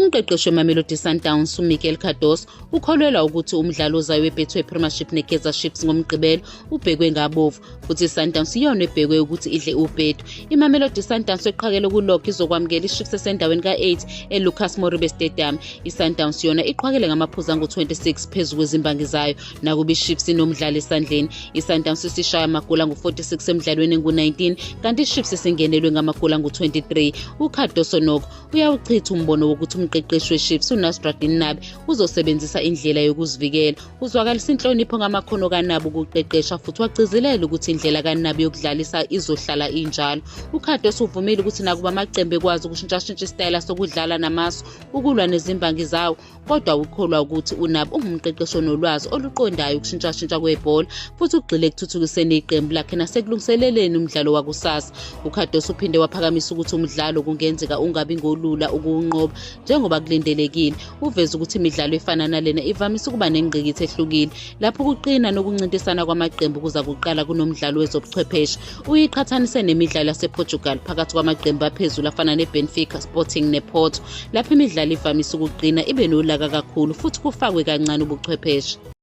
Umqeqeshi weMamelodi Sundowns uMiguel Cardoso ukholelwa ukuthi umdlalo ozayo weBetway Premiership neKaizer Chiefs ngoMgqibelo ubhekwe ngabovu futhi iSundowns iyona ebhekwe ukuthi idle ubhedu. IMamelodi Sundowns eqhakele kulog izokwamukela iChiefs esendaweni ka-8 eLucas Moribe Stadium. ISundowns yona iqhwakele ngamaphuzu angu-26 phezu kwezimbangi zayo nakuba iChiefs inomdlalo esandleni. ISundowns isishaya amagoli angu-46 emdlalweni engu-19 kanti iChiefs isingenelwe ngamagoli angu-23. UCardoso nokho uyawuchitha umbono wokuthi umqeqeshi weChiefs uNasruddin Nabi uzosebenzisa indlela yokuzivikela. Uzwakalisa inhlonipho ngamakhono kaNabi ukuqeqesha futhi wagcizelela ukuthi indlela kaNabi yokudlalisa izohlala injalo. UCardoso uvumile ukuthi nakuba amaqembu ekwazi ukushintshashintsha isitayela sokudlala namasu ukulwa nezimbangi zawo, kodwa ukholwa ukuthi uNabi ungumqeqeshi onolwazi oluqondayo ukushintshashintsha kwebhola futhi ugxile ekuthuthukiseni iqembu lakhe nasekulungiseleleni umdlalo wakusasa. UCardoso uphinde waphakamisa ukuthi umdlalo kungenzeka ungabi ngolula ukuwunqoba njengoba kulindelekile. Uveze ukuthi imidlalo efana nalena ivamise ukuba nengqikithi ehlukile lapho ukuqina nokuncintisana kwamaqembu kuza kuqala kunomdlalo wezobuchwepheshe. Uyiqhathanise nemidlalo yasePortugal phakathi kwamaqembu aphezulu afana neBenfica, Sporting nePorto, lapho imidlalo ivamise ukuqina ibe nolaka kakhulu futhi kufakwe kancane ubuchwepheshe.